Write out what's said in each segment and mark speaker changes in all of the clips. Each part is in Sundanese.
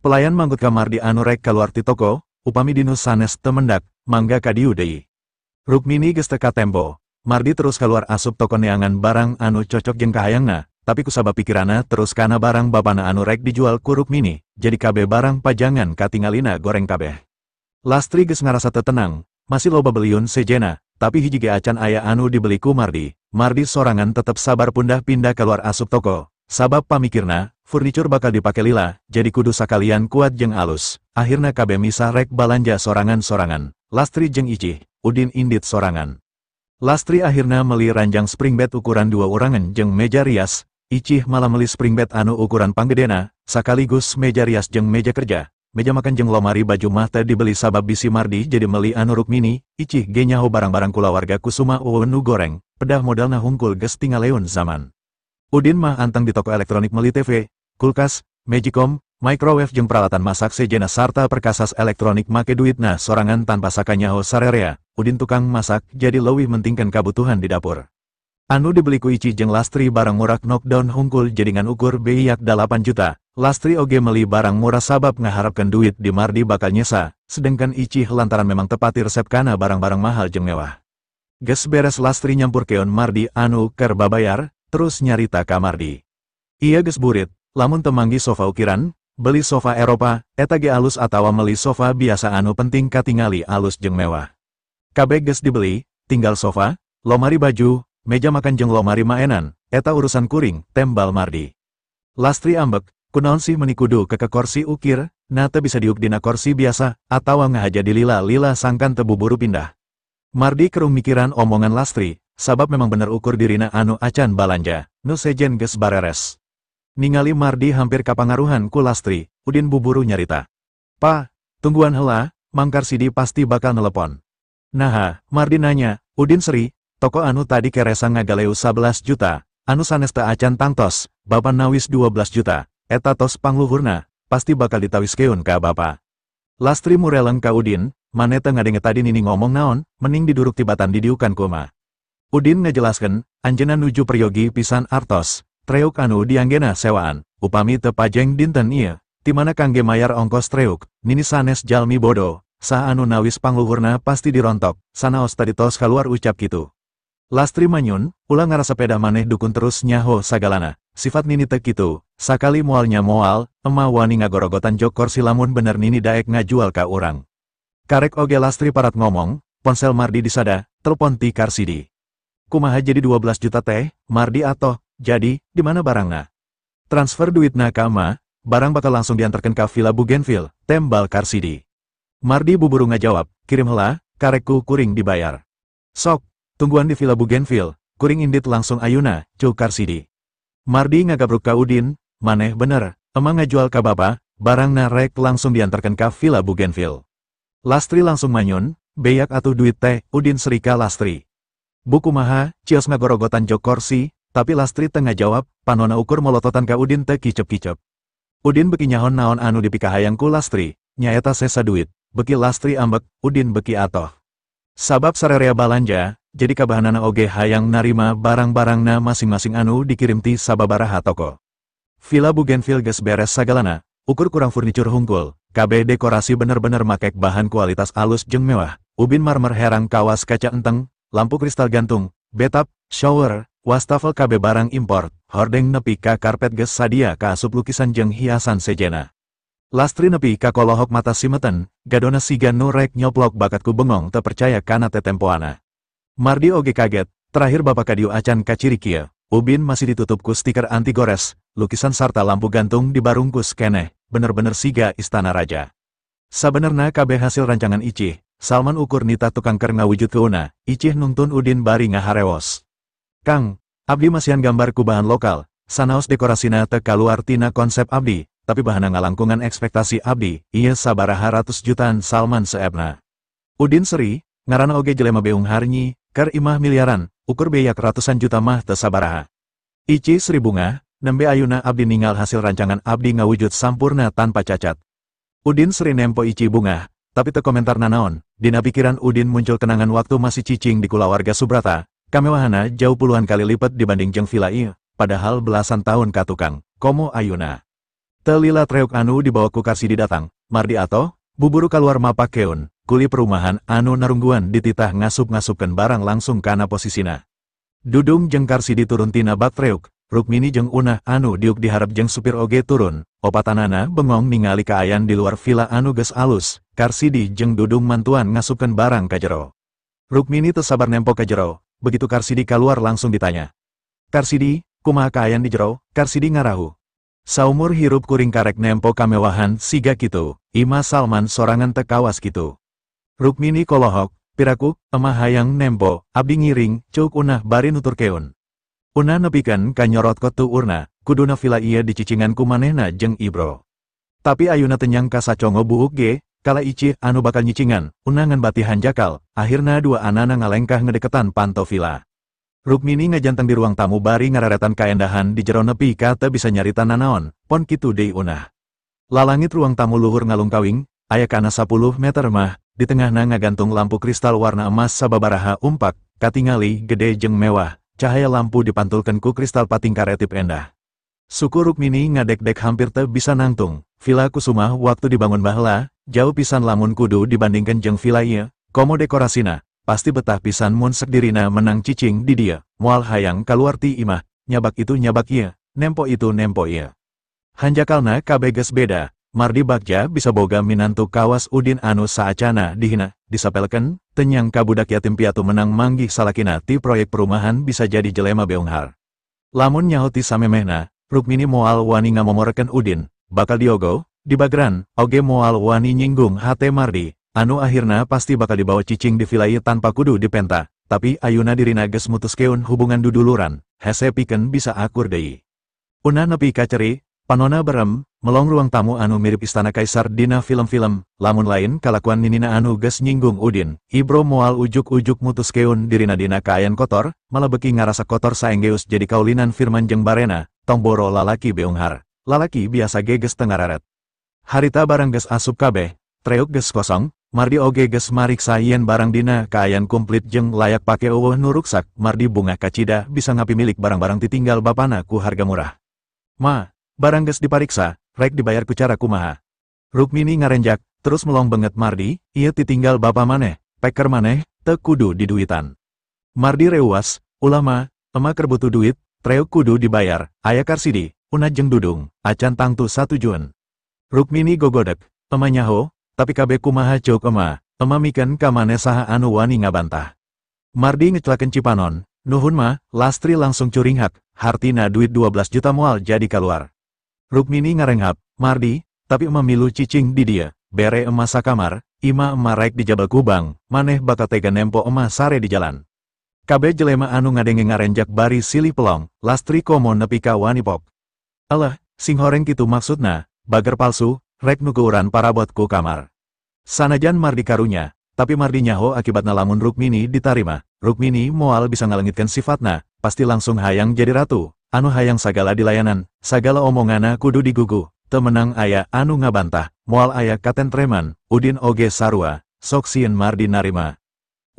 Speaker 1: Pelayan manggut ka Mardi anu rek kaluar ti toko, upami dinu sanes teu mendak, mangga ka dieu deui. Rukmini geus teu katempo, Mardi terus kaluar asup toko neangan barang anu cocok jeung kahayangna, tapi kusabab pikiranna terus kana barang bapana anu rek dijual ku Rukmini, jadi kabeh barang pajangan katingalina goreng kabeh. Lastri geus ngarasa teu tenang, masih loba beliun sejena, tapi hiji ge acan aya anu dibeli ku Mardi. Mardi sorangan tetep sabar pundah pindah keluar asup toko, sabab pamikirna, furniture bakal dipake lila, jadi kudu sakalian kuat jeung alus. Akhirna kabeh misah rek balanja sorangan-sorangan, Lastri jeung Icih, Udin indit sorangan. Lastri akhirna meli ranjang spring bed ukuran 2 urangan jeung meja rias, Icih malah meli spring bed anu ukuran panggedena, sekaligus meja rias jeung meja kerja. Meja makan jeung lomari baju mah teu dibeli sabab bisi Mardi jadi meli anu Rukmini, Icih ge nyaho barang-barang kulawarga Kusuma eueuh nu goreng, pedah modalna hungkul geus tingaleun zaman. Udin mah anteng di toko elektronik meli TV, kulkas, magicom, microwave jeung peralatan masak sejena sarta perkasas elektronik make duitna sorangan tanpa sakanyaho sarerea. Udin tukang masak jadi leuwih mentingkeun kabutuhan di dapur. Anu dibeli ku Icih jeung Lastri barang murah knockdown hungkul jadi ngan ukur beyak 8 juta. Lastri oge meli barang murah sabab ngaharapkeun duit di Mardi bakal nyesa, sedangkan Icih lantaran memang tepati resep kana barang-barang mahal jeung mewah. Geus beres Lastri nyampurkeun Mardi anu keur babayar, terus nyarita ka Mardi. Iya geus burit, lamun teu manggi sofa ukiran, beli sofa Eropa, eta ge alus atawa meli sofa biasa anu penting katingali alus jeung mewah. Kabeh geus dibeli, tinggal sofa, lomari baju, meja makan jeung lomari maenan, eta urusan kuring, tembal Mardi. Lastri ambek, kunaon sih meni kudu ke korsi ukir, na teu bisa diuk dina korsi biasa, atawa ngahaja dilila-lila sangkan teu buburu pindah. Mardi kerung mikiran omongan Lastri, sabab memang bener ukur dirina anu acan balanja, nu sejen geus bareres. Ningali Mardi hampir kapangaruhan ku Lastri, Udin buburu nyarita. Pa, tungguan heula, Mang Karsidi pasti bakal nelepon. Naha, Mardi nanya, Udin seri, toko anu tadi keresa ngagaleu 11 juta, anu sanes teu acan tangtos, bapa nawis 12 juta, eta tos pangluhurna, pasti bakal ditawiskeun ka bapa. Lastri mureleng ka Udin, mane teu ngadenge tadi nini ngomong naon, mending diduruk tibatan didiukan kuma. Udin ngajelaskeun, anjeunna nuju peryogi pisan artos, treuk anu dianggena sewaan, upami teu pajeng dinten ieu, ti mana kangge mayar ongkos treuk, nini sanes jalmi bodo. Sah anu nawis pangluhurna pasti dirontok, sanaos tadi tos kaluar ucap kitu. Lastri manyun, ulah ngarasa pedah maneh dukun terus nyaho sagalana, sifat nini teu kitu, sakali moalnya moal, ema wani ngagorogotan jok korsi lamun bener nini daek ngajual ka urang. Karek oge Lastri parat ngomong, ponsel Mardi disada, telepon ti Karsidi. Kumaha jadi 12 juta teh, Mardi atoh, jadi, di mana barangna? Transfer duitna ka ema, barang bakal langsung diantarkan ka Villa Bougainville, tembal Karsidi. Mardi buburu ngajawab, kirim heula, karekku kuring dibayar. Sok, tungguan di Villa Bougainville, kuring indit langsung ayuna, cu Karsidi. Mardi ngagabruk ka Udin, maneh bener, emang ngajual ka bapa, barangna rek langsung diantarkan ka Villa Bougainville. Lastri langsung manyun, beyak atuh duit teh, Udin serika Lastri. Buku maha, cios ngagorogotan jok korsi, tapi Lastri tengah jawab, panona ukur molototan ka Udin teh kicep-kicep. Udin beki nyahon naon anu dipikahayang ku Lastri, nyaeta sesa duit. Beki Lastri ambek, Udin beki atoh. Sabab sarerea balanja, jadi kabahanana oge hayang narima barang-barangna masing-masing anu dikirim ti sababaraha toko. Villa Bougainville geus beres sagalana, ukur kurang furniture hungkul, kabeh dekorasi bener-bener makek bahan kualitas alus jeung mewah, ubin marmer herang kawas kaca enteng, lampu kristal gantung, bathtub, shower, wastafel kabeh barang import, hordeng nepi ka karpet geus sadia kaasup lukisan jeung hiasan sejena. Lastri nepi ka kolohok mata simeten, gadona siga nu rek nyoplok bakatku bengong terpercaya kana tetempoana. Mardi oge kaget, terakhir bapak kadiu acan kaciri kieu, ubin masih ditutup ku stiker anti gores, lukisan sarta lampu gantung dibarungkus keneh, bener-bener siga istana raja. Sabenerna kabeh hasil rancangan Icih, Salman ukur nita tukang keur ngawujudkeunna, Icih nungtun Udin bari ngaharewos. Kang, abdi masihan gambar ku bahan lokal, sanaos dekorasina teu kaluar tina konsep abdi, tapi bahana ngalangkungan ekspektasi abdi, ieu sabaraha ratus jutaan Salman seebna. Udin seri, ngaranna oge jelema beunghar nyi, keur imah miliaran, ukur beyak ratusan juta mah teu sabaraha. Ici seri bunga, nembe ayuna abdi ningal hasil rancangan abdi ngawujud sampurna tanpa cacat. Udin seri nempo Ici bunga, tapi teu komentar nanaon, dina pikiran Udin muncul kenangan waktu masih cicing di kulawarga Subrata, kamewahana jauh puluhan kali lipat dibanding jeung villa ieu, padahal belasan tahun ka tukang, komo ayuna. Teu lila treuk anu dibawa ku Karsidi datang, Mardi atoh, buburu kaluar mapak keun, kuli perumahan anu narungguan dititah ngasup-ngasupkeun barang langsung kana posisina. Dudung jeung Karsidi turun tina bak treuk, Rukmini jeung Unah anu diuk diharap jeung supir oge turun, opatanana bengong ningali kaayan di luar villa anu geus alus, Karsidi jeung Dudung mantuan ngasupkeun barang ka jero. Rukmini teu sabar nempo ka jero, begitu Karsidi kaluar langsung ditanya. Karsidi, kumaha kaayan di jero? Karsidi ngarahu. Saumur hirup kuring karek nempo kamewahan siga kitu, Ima Salman sorangan teu kawas kitu. Rukmini kolohok, piraku, emah hayang nempo, abdi ngiring, ceuk Unah bari nuturkeun. Unah nepikeun ka nyorot tuurna, kuduna villa ieu dicicingan ku manehna jeung Ibro. Tapi ayuna teu nyangka sacongo buuk ge, kala icih anu bakal nyicingan, Unah ngan bati hanjakal, akhirna dua anana ngalengkah ngedeketan panto villa. Rukmini ngajanteng di ruang tamu bari ngararetan kaendahan di jero nepi ka teu bisa nyarita nanaon, pon kitu deui Unah. Lalangit ruang tamu luhur ngalungkawing, aya kana 10 meter mah, di tengahna ngagantung lampu kristal warna emas sababaraha umpak, katingali gede jeung mewah. Cahaya lampu dipantulkan ku kristal patingkaretip endah. Suku Rukmini ngadek-dek hampir teu bisa nangtung, villa Kusuma waktu dibangun baheula, jauh pisan lamun kudu dibandingkan jeung villa ieu, komo dekorasina, pasti betah pisan mun sekdirina menang cicing di dieu, moal hayang kaluar ti imah, nyabak itu nyabak ieu, nempo itu nempo ieu. Hanjakalna kabeh geus beda, Mardi Bagja bisa boga minantu kawas Udin anu saacana dihina, disapelkeun, teu nyangka budak yatim piatu menang manggih salakina ti proyek perumahan bisa jadi jelema beunghar. Lamun nyaho ti samemehna, Rukmini moal wani ngamomorekeun Udin, bakal diogo, dibagran, oge moal wani nyinggung hate Mardi, anu akhirna pasti bakal dibawa cicing di villa ieu tanpa kudu dipenta, tapi ayuna dirina geus mutuskeun hubungan duduluran, hese pikeun bisa akur deui. Unah nepi ka ceri, panona berem, melong ruang tamu anu mirip istana kaisar dina film-film, lamun lain kalakuan ninina anu geus nyinggung Udin, Ibro moal ujuk-ujuk mutuskeun dirina dina kaayan kotor, malah beki ngarasa kotor saenggeus jadi kaulinan Firman jeung barena, tong boro lalaki beunghar, lalaki biasa ge geus teu ngararet. Harita barang geus asup kabeh, treuk geus kosong, Mardi oge geus mariksa yen barang dina kaayan kumplit jeung layak pake eueuh nu ruksak, Mardi bungah kacida bisa ngapimilik barang-barang titinggal bapana ku harga murah. Ma, barang geus dipariksa, rek dibayar ku cara kumaha. Rukmini ngarenjak, terus melong banget Mardi, ieu titinggal bapa maneh, peker maneh, teu kudu diduitan. Mardi reuas, ulama, emak keur butuh duit, treuk kudu dibayar, aya Karsidi, Unah jeung Dudung, acan tangtu satujuan. Rukmini gogodek, ema nyaho, tapi kabeh kumaha ceuk ema, ema mikeun ka maneh saha anu wani ngabantah. Mardi ngeclakeun cipanon, nuhun mah, Lastri langsung curinghak, hartina duit 12 juta moal jadi kaluar. Rukmini ngarenghap, Mardi, tapi ema milu cicing di dia, bere ema sakamar, ima ema rek di Jabal Kubang, maneh bakal tega nempo ema sare di jalan. Kabeh jelema anu ngadenge ngarenjak bari silih pelong, Lastri komo nepi ka wani pok. Alah, sing horeng kitu maksudna, bager palsu, rek nu geuran parabot ku kamar. Sanajan Mardi karunya, tapi Mardi nyaho akibatna lamun Rukmini ditarima, Rukmini moal bisa ngalengitkeun sifatna, pasti langsung hayang jadi ratu. Anu hayang sagala dilayanan, sagala omongana kudu digugu, teu menang aya anu ngabantah, moal aya katentreman, Udin oge sarua, sok sieun Mardi narima.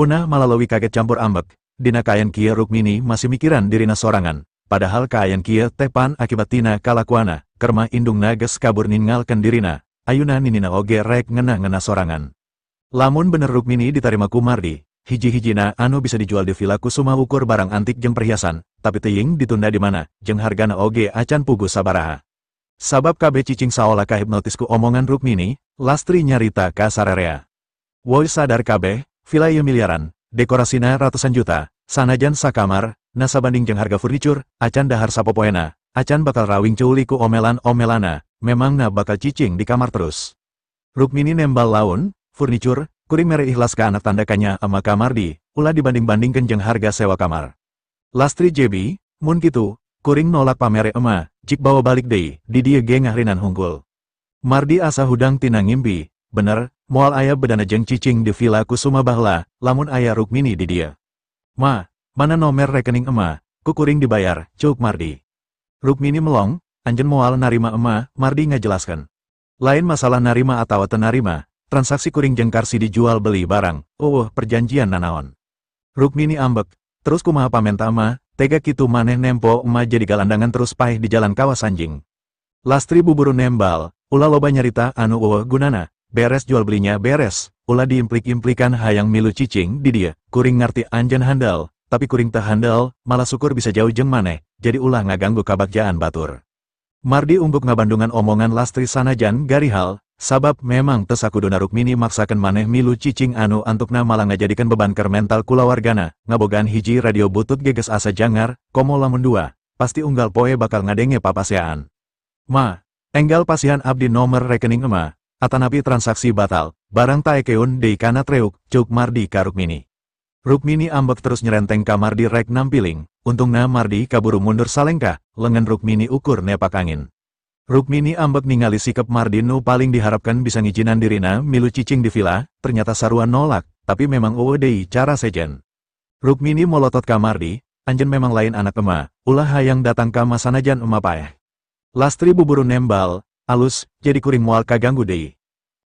Speaker 1: Unah malah leuwih kaget campur ambek, dina kaayan kieu Rukmini masih mikiran dirina sorangan, padahal kaayan kieu teh pan akibat tina kalakuana, kerma indungna geus kabur ninggalkeun dirina, ayuna ninina oge rek ngenah-ngenah sorangan. Lamun bener Rukmini ditarima ku Mardi, hiji-hijina anu bisa dijual di Villa Kusuma ukur barang antik jeung perhiasan, tapi teuing ditunda di mana, jeung hargana oge acan puguh sabaraha. Sabab kabeh cicing saolah kahipnotis ku omongan Rukmini, Lastri nyarita ka sarerea. Woi sadar kabeh, villa ieu miliaran, dekorasina ratusan juta, sanajan sakamar, nasabanding jeung harga furniture, acan dahar sapopoena, acan bakal rawing ceuli ku omelan-omelana, memangna bakal cicing di kamar terus. Rukmini nembal laun, furniture, kuring mere ikhlas ka anak tanda kanya ama ka Mardi, ulah dibanding-bandingkeun jeung harga sewa kamar. Lastri jebi, mun kitu, kuring nolak pamere ema, jik bawa balik deui, di dieu ge ngahrinan hungkul. Mardi asa hudang tina ngimpi, bener, moal aya bedana jeung cicing di Villa Kusuma baheula, lamun aya Rukmini di dieu. Ma, mana nomer rekening ema, ku kuring dibayar, ceuk Mardi. Rukmini melong, anjeun moal narima ema, Mardi ngajelaskeun. Lain masalah narima atawa teu narima, transaksi kuring jeung Karsidi jual beli barang, eueuh perjanjian nanaon. Rukmini ambek, terus kumaha pamenta ema, tega kitu maneh nempo ema jadi galandangan terus paeh di jalan kawas anjing. Lastri buburu nembal, ulah loba nyarita anu eueuh gunana, beres jual belinya beres, ulah diimplik-implikan hayang milu cicing di dia, kuring ngarti anjeun handal, tapi kuring teu handal, malah syukur bisa jauh jeung maneh, jadi ulah ngaganggu kabagjaan batur. Mardi ungguk ngabandungan omongan Lastri sanajan garihal, sabab memang teu sakuduna Rukmini maksakeun maneh milu cicing anu antukna malah ngajadikeun beban keur mental kulawargana, ngabogaan hiji radio butut ge geus asa jangar, komo lamun dua, pasti unggal poe bakal ngadenge papaseaan. Ma, enggal pasihan abdi nomor rekening ema, atanapi transaksi batal, barang taekeun deui kana treuk, ceuk Mardi ka Rukmini. Rukmini ambek terus nyerenteng ka Mardi rek nampiling, untungna Mardi kaburu mundur salengkah, lengan Rukmini ukur nepak angin. Rukmini ambek ningali sikap Mardi nu paling diharapkan bisa ngijinan dirina milu cicing di villa, ternyata sarua nolak, tapi memang eueuh deui cara sejen. Rukmini molotot ka Mardi, anjeun memang lain anak ema, ulah hayang datang ka masanajan ema paeh. Lastri buburu nembal, alus, jadi kuring moal kaganggu deui.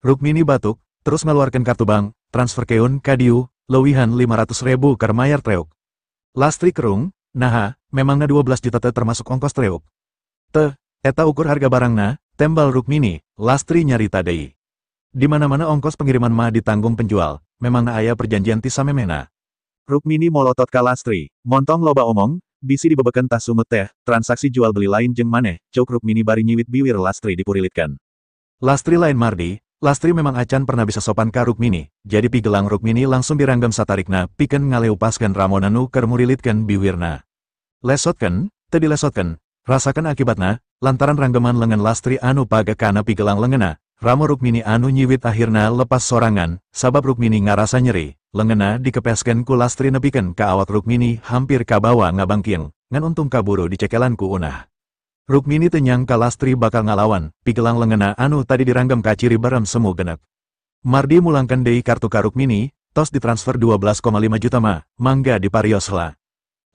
Speaker 1: Rukmini batuk, terus ngaluarkeun kartu bank, transfer keun ka dieu, leuwihan 500.000 keur mayar treuk. Lastri kerung, naha, memangna 12 juta teh termasuk ongkos treuk. Teh, eta ukur harga barangna, tembal Rukmini, Lastri nyarita deui. Di mana-mana ongkos pengiriman mah ditanggung penjual, memangna aya perjanjian ti samemehna. Rukmini molotot ka Lastri, montong loba omong, bisi dibebeken tah sungut teh, transaksi jual beli lain jeung maneh, ceuk Rukmini bari nyiwit biwir Lastri dipurilitkeun. Lastri lain Mardi, Lastri memang acan pernah bisa sopan ka Rukmini, jadi pigelang Rukmini langsung diranggem satarikna, pikeun ngaleupaskeun ramona nu keur murilitkeun biwirna. Lesotkeun, teu dilesotkeun, rasakeun akibatna, lantaran ranggeman lengan Lastri anu paga kana pigelang lengenna, ramo Rukmini anu nyiwit akhirna lepas sorangan, sabab Rukmini ngarasa nyeri, lengenna dikepeskeun ku Lastri nepikeun ka awak Rukmini hampir kabawa ngabangking, ngan untung kaburu dicekelan ku Unah. Rukmini teu nyangka Lastri bakal ngalawan, pigelang lengenna anu tadi diranggem ka ciri berem semu genek. Mardi mulangkeun deui kartu ka Rukmini, tos ditransfer 12,5 juta mah, mangga diparios heula.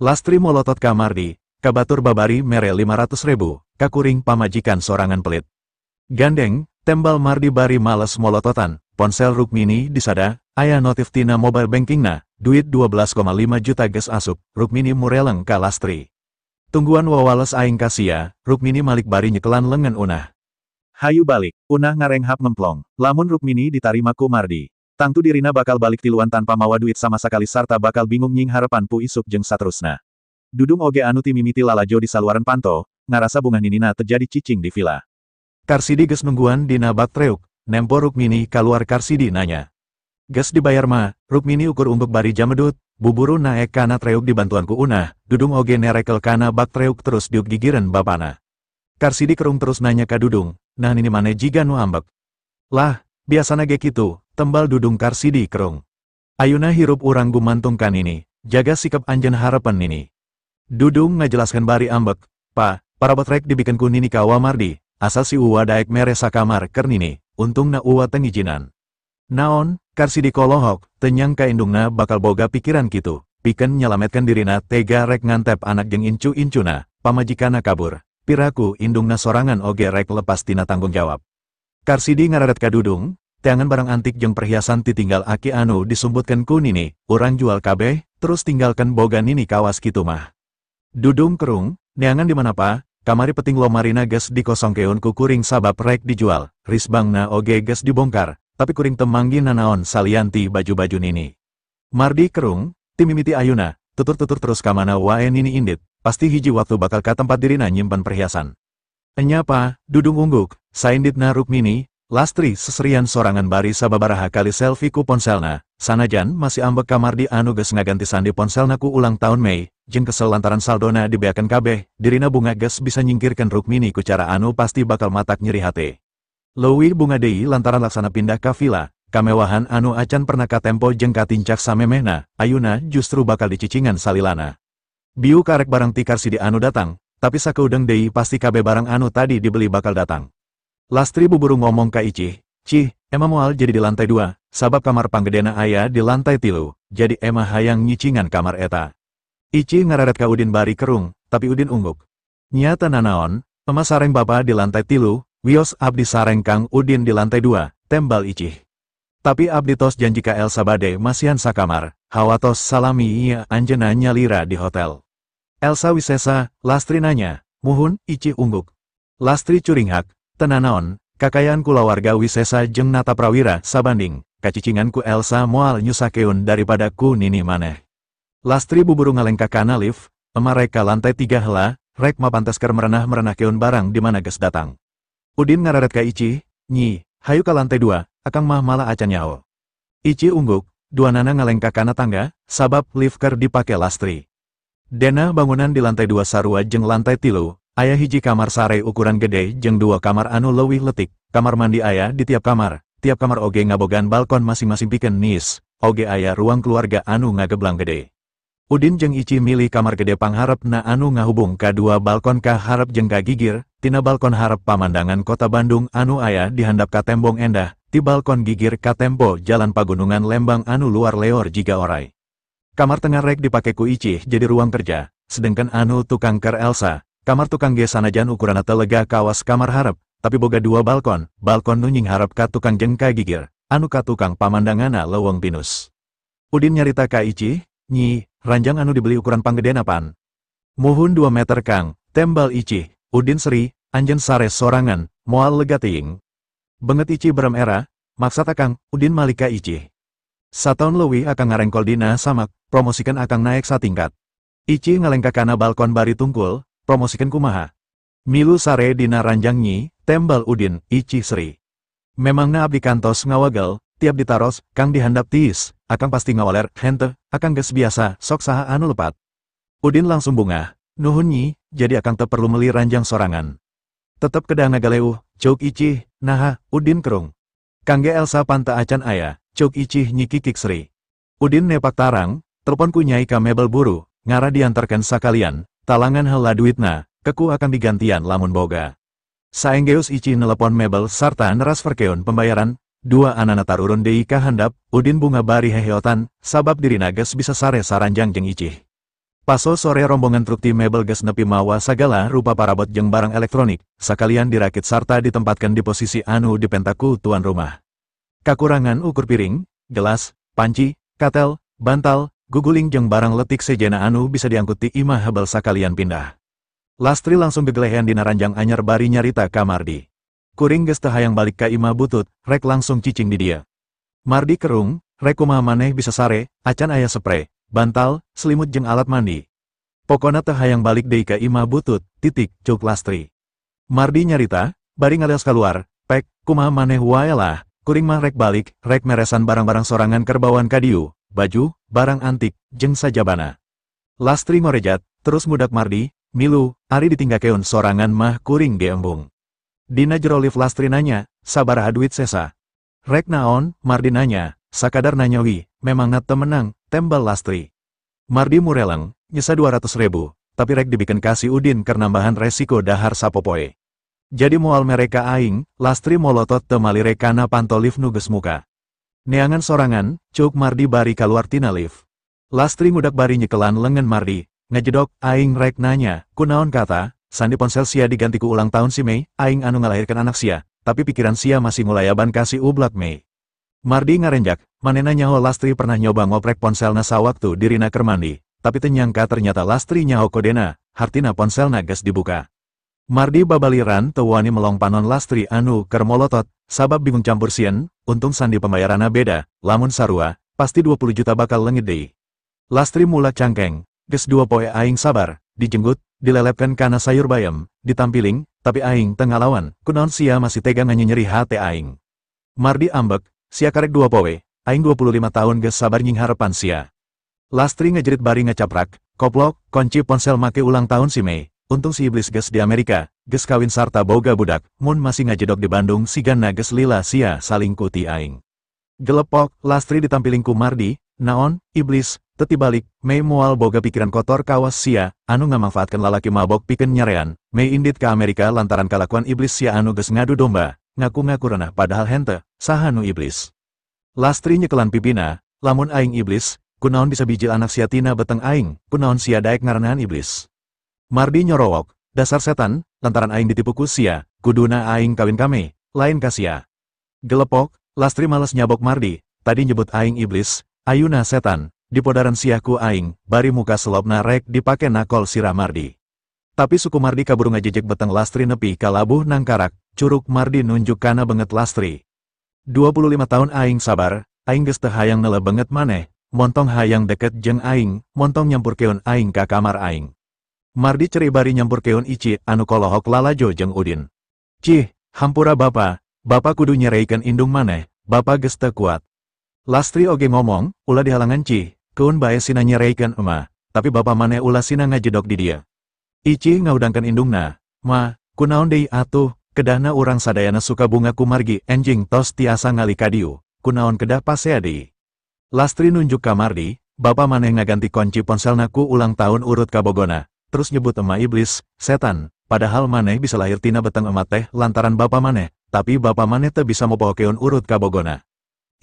Speaker 1: Lastri molotot ka Mardi, kabatur babari mere 500.000, kakuring pamajikan sorangan pelit. Gandeng, tembal Mardi bari males molototan, ponsel Rukmini disada, aya notif tina mobile bankingna, duit 12,5 juta geus asup, Rukmini mureleng ka Lastri. Tungguan wawales aing ka sia, Rukmini malik bari nyekelan lengan Unah. Hayu balik, Unah ngarenghap ngemplong, lamun Rukmini ditarima ku Mardi. Tangtu dirina bakal balik tiluan tanpa mawa duit sama sakali sarta bakal bingung nying harepan pu isuk jeung saterusna. Dudung oge anu ti mimiti lalajo di saluaran panto, ngarasa bungah ninina terjadi cicing di villa. Karsidi geus nungguan dina bak treuk, nempo Rukmini kaluar Karsidi nanya. Geus dibayar mah, Rukmini ukur ungkuk bari jamedut, buburu naek kana treuk dibantuan ku Unah, Dudung oge nerekel kana bak treuk terus diuk gigireun bapana. Karsidi kerung terus nanya ka Dudung, nah nini mane jiga nu ambek. Lah, biasana ge kitu, tembal Dudung Karsidi kerung. Ayuna hirup urang gumantung ka nini, jaga sikap anjeun harepan nini. Dudung ngajelaskan bari ambek, pa, parabot rek dibikeun ku nini ka Wa Mardi, asal si Uwa daek mere sakamar keur nini, untungna Uwa teu ngijinan. Naon, Karsidi kolohok, teu nyangka indungna bakal boga pikiran kitu, pikeun nyalametkeun dirina tega rek ngantep anak jeung incu-incuna, pamajikana kabur, piraku indungna sorangan oge rek lepas tina tanggung jawab. Karsidi ngararet ka Dudung, teangan barang antik jeung perhiasan titinggal aki anu disumbutkeun ku nini, urang jual kabeh, terus tinggalkan boga nini kawas kitu mah. Dudung kerung, neangan di mana pa, kamari peting lomarina geus dikosongkeun ku kuring sabab rek dijual, risbangna oge geus dibongkar, tapi kuring teu manggih nanaon salianti baju-baju nini. Mardi kerung, ti mimiti ayuna, tutur-tutur terus kamana wae nini indit, pasti hiji waktu bakal ka tempat dirina nyimpen perhiasan. Enya pa, Dudung ungguk, sainditna Rukmini, Lastri seserian sorangan bari sababaraha kali selfie ku ponselna, sanajan masih ambek ka Mardi anu geus ngaganti sandi ponselna ku ulang tahun Mei, jeung kesel lantaran saldona dibeakeun kabeh, dirina bunga geus bisa nyingkirkeun Rukmini ku cara anu pasti bakal matak nyeri hate. Leuwih bunga deui lantaran laksana pindah ka villa, kamewahan anu acan pernah katempo jeung katincak samemehna, ayuna justru bakal dicicingan salilana. Biu karek barang ti Karsidi anu datang, tapi sakeudeng deui pasti kabeh barang anu tadi dibeli bakal datang. Lastri buburu ngomong ka Icih, Cih, ema moal jadi di lantai 2, sabab kamar panggedena aya di lantai 3, jadi ema hayang nyicingan kamar eta. Icih ngararet ka Udin bari kerung, tapi Udin ungguk. Nyata nanaon, ema sareng bapa di lantai 3, wios abdi sareng Kang Udin di lantai 2, tembal Icih. Tapi abdi tos janji ka Elsa bade masihan sakamar, hawatos salami iya anjeunna nyalira di hotel. Elsa Wisesa, Lastri nanya, muhun, Icih ungguk. Lastri curinghak, teu nanaon, kakayaan kulawarga Wisesa jeung Nataprawira sabanding, kacicingan ku Elsa moal nyusahkeun daripada ku nini maneh. Lastri buburu ngalengkah kana lift, ema rek ka lantai 3 heula, rek mapantes keur merenah-merenahkeun barang di mana geus datang. Udin ngararet ka Icih, "Nyi, hayu ka lantai 2, akang mah malah acan nyaho." Icih ungguk, duanana ngalengkah kana tangga, sabab lift keur dipake Lastri. Denah bangunan di lantai 2 sarua jeung lantai 3, aya hiji kamar sare ukuran gede jeung 2 kamar anu leuwih letik, kamar mandi aya di tiap kamar oge ngabogaan balkon masing-masing pikeun niis, oge aya ruang keluarga anu ngageblang gede. Udin jeung Icih milih kamar gede pangharepna anu ngahubung ka 2 balkon ka harep jeung ka gigir, tina balkon harep pamandangan kota Bandung anu aya di handap ka tembong endah, ti balkon gigir ka tempo jalan pagunungan Lembang anu luar leor jiga orai. Kamar tengah rek dipake ku Icih jadi ruang kerja, sedengkeun anu tukang keur Elsa, kamar tukang ge sanajan ukuranna teu lega kawas kamar harep, tapi boga 2 balkon, balkon nu nyingharep ka tukang jeung ka gigir, anu ka tukang pamandanganna leuweung pinus. Udin nyarita ka Icih, "Nyi, ranjang anu dibeli ukuran panggedena pan?" "Muhun 2 meter kang," tembal Icih. Udin seri, "Anjeun sare sorangan, moal lega teuing." Banget Icih berem era, "Maksad akang?" Udin malik ka Icih. "Sataun leuwih akang ngarengkol dina samak, promosikeun akang naek satingkat." Icih ngalengkah kana balkon bari tungkul, "Promosikeun kumaha?" "Milu sare dina ranjang nyi," tembal Udin. Icih seri. "Memangna abdi kantos ngawagel, tiap ditaros, kang dihandap tiis, akang pasti ngawaler, henteu, akang geus biasa, sok saha anu lepat." Udin langsung bungah, "Nuhun nyi, jadi akang teu perlu meuli ranjang sorangan." "Tetep kedah ngagaleuh," ceuk Icih. "Naha?" Udin kerung. "Kangge Elsa pan teu acan aya," ceuk Icih nyikikik seri. Udin nepak tarang, telepon ku nyai ka mebel buru, ngarah diantarkeun sakalian, talangan heula duitna, keku akan digantian lamun boga. Saenggeus Icih nelepon mebel sarta nerasferkeun pembayaran, dua anana tarurun deui ka handap, Udin bunga bari heheotan, sabab dirina geus bisa sare saranjang jeung Icih. Paso sore rombongan truk ti mebel geus nepi mawa sagala rupa parabot jeung barang elektronik, sakalian dirakit sarta ditempatkan di posisi anu dipentaku tuan rumah. Kakurangan ukur piring, gelas, panci, katel, bantal, guguling jeung barang letik sejena anu bisa diangkut ti imah hebel sakalian pindah. Lastri langsung gegelehean dina ranjang anyar bari nyarita ka Mardi. "Kuring geus teu hayang balik ka imah butut, rek langsung cicing di dieu." Mardi kerung, "Rek kumaha maneh bisa sare, acan aya sepre, bantal, selimut jeung alat mandi." "Pokona teu hayang balik deui ka imah butut, titik," ceuk Lastri. Mardi nyarita, bari ngaleos kaluar, "Pek, kumaha maneh wae lah, kuring mah rek balik, rek meresan barang-barang sorangan keur bawaan ka dieu, baju, barang antik, jeung sajabana." Lastri ngorejat, terus ngudak Mardi, "Milu, ari ditinggakeun sorangan mah kuring ge embung." Dina jero lift Lastri nanya, "Sabaraha duit sesa?" "Rek naon?" Mardi nanya. "Sakadar nanya wi, memangna teu menang," tembal Lastri. Mardi mureleng, "Nyesa 200.000, tapi rek dibikeun ka si Udin keur nambahan resiko dahar sapopoe. Jadi moal mereka aing." Lastri molotot teu malire kana panto lift nu geus muka. "Neangan sorangan," ceuk Mardi bari kaluar tina lift. Lastri ngudak bari nyekelan lengan Mardi, ngajedok, "Aing rek nanya, kunaon kata, sandi ponsel sia diganti ku ulang tahun si Mei, aing anu ngalahirkan anak sia, tapi pikiran sia masih ngulayaban ka si ublak Mei." Mardi ngarenjak, manena nyaho Lastri pernah nyoba ngoprek ponselna sawaktu dirina keur mandi, tapi teu nyangka ternyata Lastri nyaho kodena, hartina ponselna geus dibuka. Mardi babaliran teu wani melong panon Lastri anu keur molotot, sabab bingung campur sieun, untung sandi pembayaranna beda, lamun sarua, pasti 20 juta bakal leungit deui. Lastri mulak cangkeng, "Geus 2 poe aing sabar, dijenggut, dilelepkeun kana sayur bayam, ditampiling, tapi aing teu ngalawan, kunaon sia masih tega nganyenyeri hate aing." Mardi ambek, "Sia karek 2 poe, aing 25 tahun geus sabar nyingharepan sia." Lastri ngejerit bari ngecaprak, "Koplok, kunci ponsel make ulang tahun si Mei, untung si iblis geus di Amerika, geus kawin sarta boga budak, mun masih ngajedok di Bandung sigana geus lila sia salingkuh ti aing." Gelepok, Lastri ditampiling ku Mardi, "Naon, iblis, teti balik, Mei moal boga pikiran kotor kawas sia, anu ngamangfaatkeun lalaki mabok pikeun nyarean, Mei indit ka Amerika lantaran kalakuan iblis sia anu geus ngadu domba, ngaku-ngaku renah padahal henteu, saha nu iblis." Lastri nyekelan pipina, "Lamun aing iblis, kunaon bisa bijil anak sia tina beteng aing, kunaon sia daek ngarenahan iblis." Mardi nyorowok, "Dasar setan, lantaran aing ditipu ku sia, kuduna aing kawin kame, lain ka sia." Gelepok, Lastri males nyabok Mardi, "Tadi nyebut aing iblis, ayuna setan, dipodaran sia ku aing," bari muka selopna rek dipake nakol sirah Mardi. Tapi suku Mardi kaburu ngajejek beteng Lastri nepi ka labuh nangkarak, curuk Mardi nunjuk kana benget Lastri. 25 tahun aing sabar, aing geus teu hayang nele benget maneh, montong hayang deket jeung aing, montong nyampurkeun aing ka kamar aing. Mardi ceri bari nyampurkeun Ici anu kolohok lalajo jeung Udin. Cih, hampura bapa, bapa kudu nyereikeun indung maneh, bapa geus teu kuat. Lastri oge ngomong, ulah dihalangan cih, keun bae sina nyereikeun ema, tapi bapa maneh ulah sina ngajedok di dia. Ici ngaudangkeun indungna, ma, kunaon deui atuh, kedahna urang sadayana suka bunga kumargi enjing tos tiasa ngali kadiu, kunaon kedah pasea deui. Lastri nunjuk ka Mardi, bapa maneh ngaganti kunci ponselna ku ulang tahun urut kabogona, terus nyebut ema iblis, setan, padahal maneh bisa lahir tina beteng ema teh lantaran bapa maneh, tapi bapa maneh teu bisa mopohokeun urut kabogona.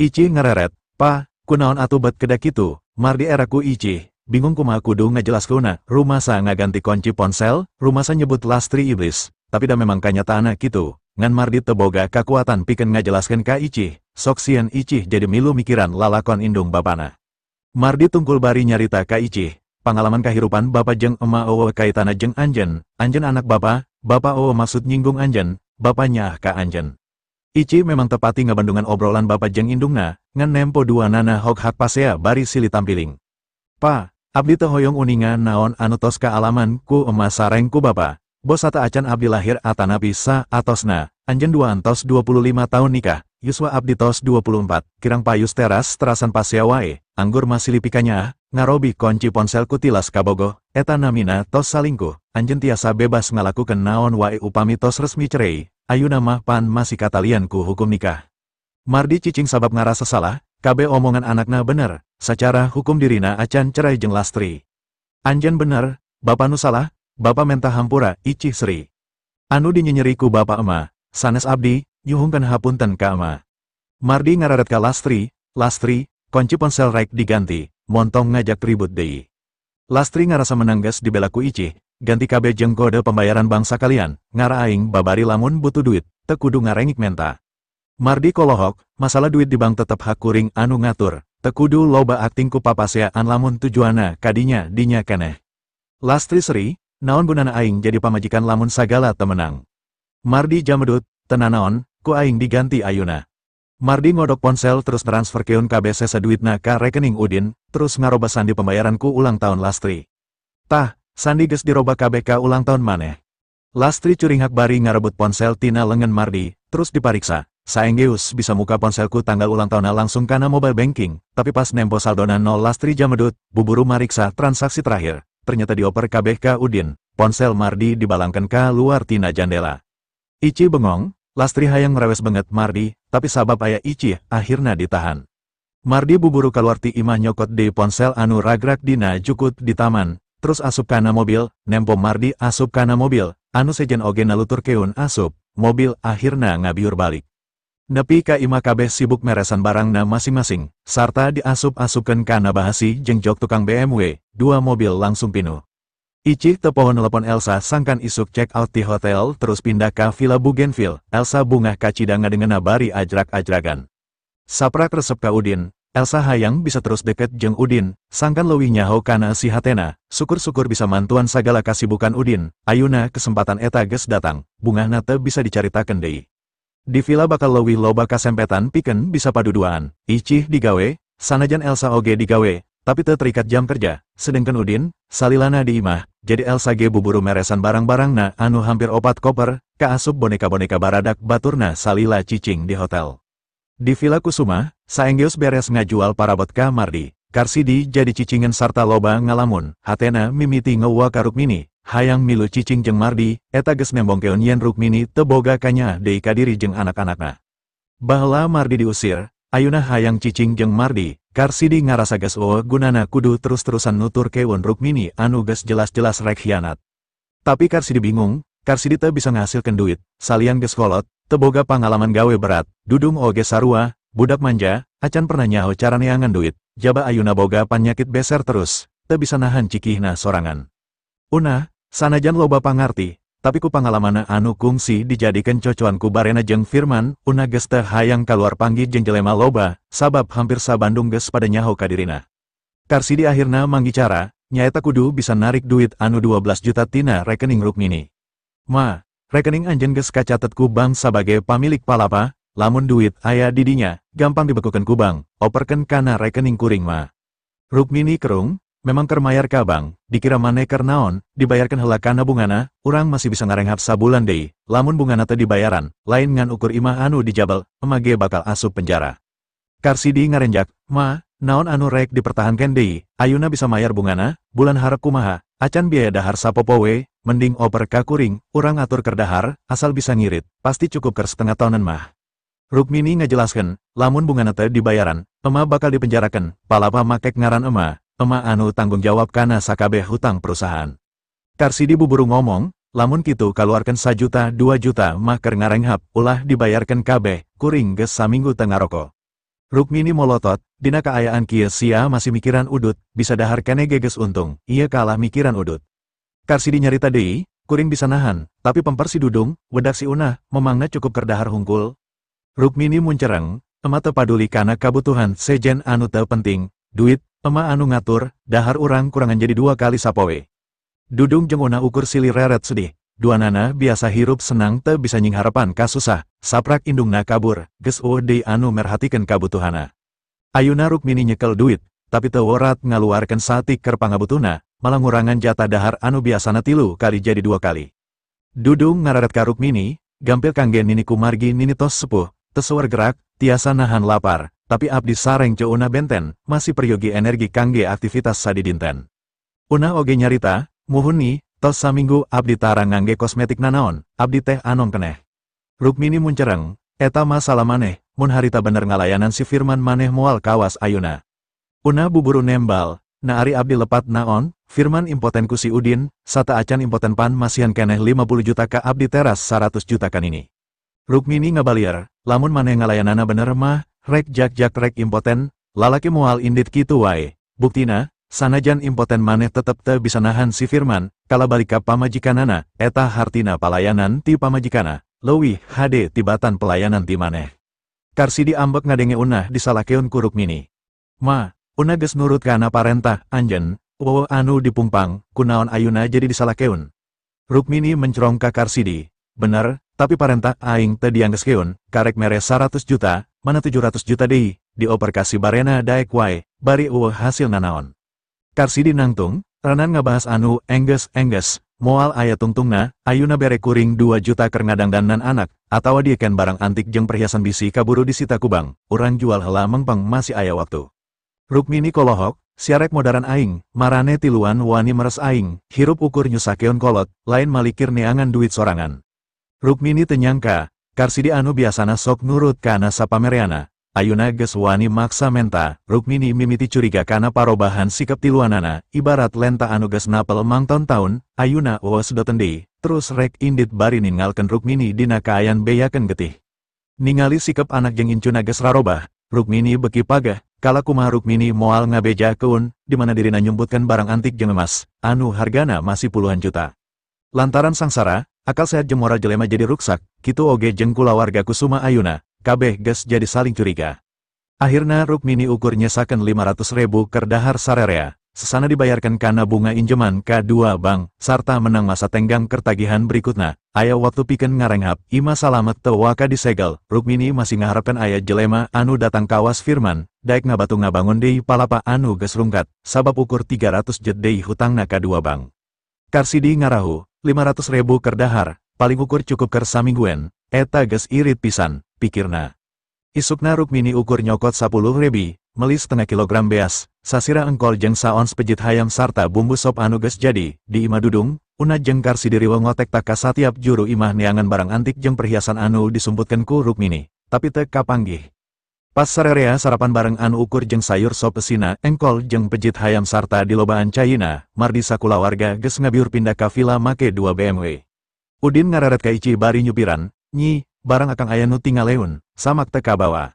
Speaker 1: Ici ngereret, pa, kunaon atuh bet kedah kitu, Mardi era ku Ici. Bingung kumaha kudu ngajelaskeunna, rumasa ngaganti kunci ponsel, rumasa nyebut Lastri iblis, tapi dah memang kanyataanna kitu, ngan Mardi teu boga kakuatan pikeun ngajelaskeun ka Icih, sok sieun Icih jadi milu mikiran lalakon indung bapana. Mardi tungkul bari nyarita ka Icih, pangalaman kahirupan bapa jeung ema eueuh kaitana jeung anjeun, anjeun anak bapa, bapa eueuh maksud nyinggung anjeun, bapa nyaah ka anjeun. Icih memang tepati ngabandungan obrolan bapa jeung indungna, ngan nempo dua nana hok hak pasea bari silih tampiling. Pa, abdi teu hoyong uninga naon anu tos kaalaman ku ema sareng ku bapa, bos sata acan abdi lahir atanapi sa atosna, anjeun dua antos 25 tahun nikah, yuswa abdi tos 24, kirang payus teras terasan pasea wae, anggur masih lipikanya, ngarobi konci ponsel ku tilas kabogoh, eta namina tos salingkuh, anjeun tiasa bebas ngalakukeun naon wae upami tos resmi cerei, ayuna mah pan masih katalian ku hukum nikah. Mardi cicing sabab ngarasa salah, kabeh omongan anakna bener. Secara hukum dirina acan cerai jeung Lastri. Anjen bener, bapa nu salah, bapa menta hampura, Icih seri. Anu dinyenyeri ku bapa ema, sanes abdi, nyuhungkeun hapunten ka ema. Mardi ngararet ka Lastri, Lastri, kunci ponsel rek diganti, montong ngajak ribut deui. Lastri ngarasa menang geus dibela ku Icih, ganti kabeh jeung kode pembayaran bank sakalian, ngara aing babari lamun butuh duit, teu kudu ngarengik menta. Mardi kolohok, masalah duit di bank tetep hak kuring anu ngatur. Tekudu loba akting ku papaseaan lamun tujuana kadinya dinya keneh. Lastri seri, naon gunana aing jadi pamajikan lamun sagala temenang. Mardi jamedut, tenanaon, ku aing diganti ayuna. Mardi ngodok ponsel terus transfer keun kabeh sesa duitna ka rekening Udin, terus ngaroba sandi pembayaran ku ulang tahun Lastri. Tah, sandi geus diroba kabeh ka ulang tahun maneh. Lastri curinghak bari ngarebut ponsel tina lengan Mardi, terus dipariksa. Saenggeus bisa muka ponselku tanggal ulang tahunna langsung kana mobile banking, tapi pas nempo saldona 0 Lastri jamedut, buburu mariksa transaksi terakhir, ternyata dioper kabeh ka Udin, ponsel Mardi dibalangkan ka luar tina jandela. Ici bengong, Lastri hayang ngerewes banget Mardi, tapi sabab aya Ici akhirna ditahan. Mardi buburu kaluar ti imah nyokot di ponsel anu ragrak dina jukut di taman, terus asup kana mobil, nempo Mardi asup kana mobil, anu sejen oge naluturkeun asup, mobil akhirna ngabiur balik. Nepi ka imah kabeh sibuk meresan barangna masing-masing, sarta diasup-asupkeun kana bahasi jeung jok tukang BMW, dua mobil langsung pinuh. Icih teu poho nelepon Elsa sangkan isuk check out di hotel terus pindah ka Villa Bougainville, Elsa bungah kacida ngadengena bari ajrak-ajragan. Saprak resep ka Udin, Elsa hayang bisa terus deket jeung Udin, sangkan leuwih nyaho kana si hatena, syukur-syukur bisa mantuan sagala kasibukan Udin, ayuna kesempatan eta geus datang, bungahna teu bisa dicaritakeun deui. Di villa bakal leuwih loba kasempetan pikeun bisa paduduaan. Icih digawe, sanajan Elsa oge digawe, tapi teu terikat jam kerja, sedengkeun Udin, salilana di imah, jadi Elsa ge buburu meresan barang-barangna anu hampir 4 koper, kaasup boneka-boneka baradak baturna salila cicing di hotel. Di Villa Kusuma, saenggeus beres ngajual parabot ka Mardi, Karsidi jadi cicingen sarta loba ngalamun, hatena mimiti ngewa ka Rukmini. Hayang milu cicing jeung Mardi, eta geus nembongkeun yen Rukmini teu boga kanyaah deui ka diri jeung anak-anakna. Baheula Mardi diusir, ayuna hayang cicing jeung Mardi, Karsidi ngarasa geus eueuh gunana kudu terus-terusan nuturkeun Rukmini anu geus jelas-jelas rek hianat. Tapi Karsidi bingung, Karsidi teu bisa ngahasilkeun duit, salian geus kolot, teu boga pangalaman gawe berat, dudung oge sarua, budak manja, acan pernah nyaho cara neangan duit, jaba ayuna boga panyakit beser terus, teu bisa nahan cikihna sorangan. Unah, sanajan loba pangarti, tapi ku pangalamanna anu kungsi dijadikeun cocoan ku barena jeung Firman, una geus teu hayang kaluar panggih jeung jelema loba, sabab hampir sa Bandung geus pada nyaho ka dirina. Karsidi akhirna manggi cara, nyaeta kudu bisa narik duit anu 12 juta tina rekening Rukmini. Ma, rekening anjeun geus kacatet ku bank sabage pamilik palapa, lamun duit aya di dinya, gampang dibekukeun ku bank, operkeun kana rekening kuring ma. Rukmini kerung, memang keur mayar ka bank, dikira maneh keur naon, dibayarkeun heula kana bungana, urang masih bisa ngarenghap sabulan deui, lamun bungana teu dibayaran, lain ngan ukur imah anu dijabel, ema ge bakal asup penjara. Karsidi ngarenjak, ma, naon anu rek dipertahankan deui, ayuna bisa mayar bungana, bulan harap kumaha, acan biaya dahar sapopowe, mending oper ka kuring, urang atur keur dahar, asal bisa ngirit, pasti cukup keur setengah tahunan mah. Rukmini ngajelaskeun, lamun bungana teu dibayaran, ema bakal dipenjarakeun, palapa makek ngaran ema, ema anu tanggung jawab kana sakabeh hutang perusahaan. Karsidi buburu ngomong, lamun kitu kaluarkeun 1 juta 2 juta mah keur ngarenghap, ulah dibayarkeun kabeh, kuring geus saminggu teu ngaroko. Rukmini molotot, dina kaayaan kieu sia masih mikiran udut, bisa dahar kene geges untung, ieu kalah mikiran udut. Karsidi nyarita deui, kuring bisa nahan, tapi pemper si Dudung, wedak si Unah, memangna cukup keur dahar hungkul. Rukmini muncereng, ema teu paduli kana kabutuhan sejen anu teu penting, duit, ema anu ngatur, dahar urang kurangan jadi 2 kali sapoe. Dudung jeung Unah ukur silih reret sedih. Duanana biasa hirup senang teu bisa nyingharapan kasusah, saprak indungna kabur, geus eueuh deui anu merhatikeun kabutuhana. Ayuna Rukmini nyekel duit, tapi teu worat ngaluarkeun satik keur pangabutuhna, malah ngurangan jatah dahar anu biasana 3 kali jadi 2 kali. Dudung ngararet ka Rukmini, gampil kangge nini kumargi nini tos sepuh, teu seueur gerak, tiasa nahan lapar, tapi abdi sareng Ceu Unah benten, masih peryogi energi kangge aktivitas sadidinten. Unah oge nyarita, muhun ni, tos saminggu abdi tara ngangge kosmetik nanaon, abdi teh anom keneh. Rukmini muncereng, eta masalah maneh, mun harita bener ngalayanan si Firman maneh moal kawas ayuna. Una buburu nembal, na ari abdi lepat naon, Firman impoten ku si Udin, sata acan impoten pan masihan keneh 50 juta ka abdi teras 100 juta kan ini. Rukmini ngabalier, lamun maneh ngalayanana bener mah, rek jak-jak rek impoten, lalaki moal indit kitu wae, buktina, sanajan impoten maneh tetep teu bisa nahan si Firman, kala balik ka pamajikanana, eta hartina palayanan ti pamajikana, leuwih hade tibatan pelayanan ti maneh. Karsidi ambek ngadenge Unah disalakeun ku Rukmini. Ma, Unah geus nurut kana parentah anjeun, eueuh anu dipungpang, kunaon ayuna jadi disalakeun. Rukmini mencrong ka Karsidi, bener, tapi parentah aing teu dianggeskeun, karek mere 100 juta, mana 700 juta deui, dioper ka si Barena daek wae, bari eueuh hasil nanaon. Karsidi nangtung, renan ngabahas anu engges-engges, moal aya tungtungna, ayuna bere kuring 2 juta keur ngadangdanan anak, atawa dieken barang antik jeung perhiasan bisi kaburu disita ku bank, urang jual heula mengpeng masih aya waktu. Rukmini kolohok, siarek modaran aing, marane tiluan wani meres aing, hirup ukur nyusakeun kolot, lain malikir neangan duit sorangan. Rukmini teu nyangka, Karsidi anu biasana sok nurut kana sapamereana, ayuna geus wani maksa menta, Rukmini mimiti curiga kana parobahan sikap tiluanana, ibarat lenta anu geus napel mangtaun-taun, ayuna eueuh sedoten deui, terus rek indit bari ninggalkeun Rukmini dina kaayan beyakeun getih. Ningali sikap anak jeung incuna geus rarobah, Rukmini beki pageh, kala kumaha Rukmini moal ngabejakeun, di mana dirina nyumputkeun barang antik jeung emas, anu hargana masih puluhan juta. Lantaran sangsara, akal sehat jeung moral jelema jadi ruksak, kitu oge jeung kulawarga Kusuma ayuna, kabeh geus jadi saling curiga. Akhirna Rukmini ukur nyesakeun 500.000 keur dahar sarerea, sesana dibayarkan kana bunga injeman ka 2 bank, sarta menang masa tenggang kertagihan berikutna, aya waktu pikeun ngarenghap, ima salamet teu waka disegel, Rukmini masih ngaharepkeun aya jelema anu datang kawas Firman, daek ngabatu ngabangun deui palapa anu geus rungkat, sabab ukur 300 jet deui hutangna ka 2 bank. Karsidi ngarahu, 500.000 keur dahar, paling ukur cukup keur samingguan, eta geus irit pisan, pikirna. Isukna Rukmini ukur nyokot 10.000, meli setengah kilogram beas, sasira engkol jeung saons pejit hayam sarta bumbu sop anu geus jadi, di imah Dudung, Una jeung Karsidi riweuh ngotek taka satiap juru imah neangan barang antik jeung perhiasan anu disumputkeun ku Rukmini, tapi teu kapanggih. Pas sarerea sarapan bareng anu ukur jeung sayur sop esina, engkol jeung pejit hayam sarta dilobaan caina, mardi sakulawarga geus ngabiur pindah ka villa make 2 BMW. Udin ngareret ka Ici bari nyupiran, nyi, barang akang aya nu tingaleun, samak teu kabawa.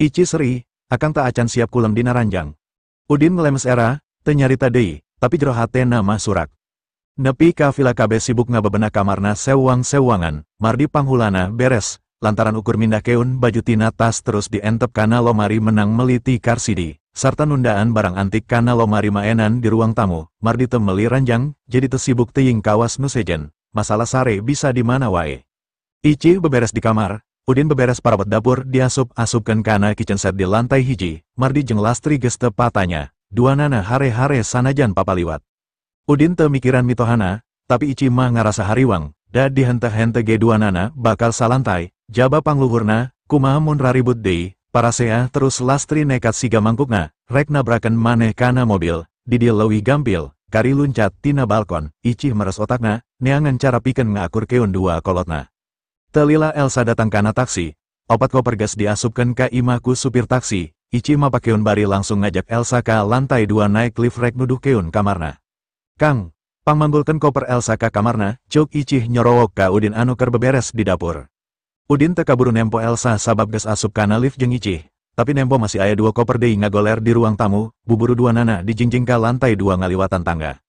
Speaker 1: Ici seri, akang tak acan siap kulem dina ranjang. Udin ngelemes era, teu nyarita deui, tapi jero hatena mah surak. Nepi ka villa kabeh sibuk ngabebenah kamarna sewang-sewangan, mardi panghulana beres, lantaran ukur mindahkeun baju tina tas terus dientep kana lomari menang meliti Karsidi, sarta nundaan barang antik kana lomari maenan di ruang tamu. Mardi teu meuli ranjang, jadi teu sibuk teuing kawas nu sejen, masalah sare bisa di mana wae. Icih beberes di kamar, Udin beberes parabot dapur diasup-asupkeun kana kitchen set di lantai hiji. Mardi jeung Lastri geus teu patanya, duanana hare-hare sanajan papaliwat. Udin teu mikiran mitohana, tapi Icih mah ngarasa hariwang, da dihenteh-henteh ge duanana bakal salantai, jaba pangluhurna, kumaha mun raribut deui, parasea terus Lastri nekat siga mangkukna, rek nabrakeun maneh kana mobil, di dieu leuwih gampil, kari luncat tina balkon. Icih meres otakna, neangan cara pikeun ngaakurkeun dua kolotna. Telila Elsa datang kana taksi, opat koper geus diasupkeun ka imah ku supir taksi. Icih mapakeun bari langsung ngajak Elsa ka lantai 2 naik lift rek nuduhkeun kamarna. Kang, pangmanggulkeun koper Elsa ka kamarna, cuk Icih nyorowok ka Udin anu keur beberes di dapur. Udin teu kaburu nempo Elsa sabab geus asup kana lift jeung Icih, tapi nempo masih aya 2 koper deui ngagoler di ruang tamu, buburu duanana dijingjing ka lantai 2 ngaliwatan tangga.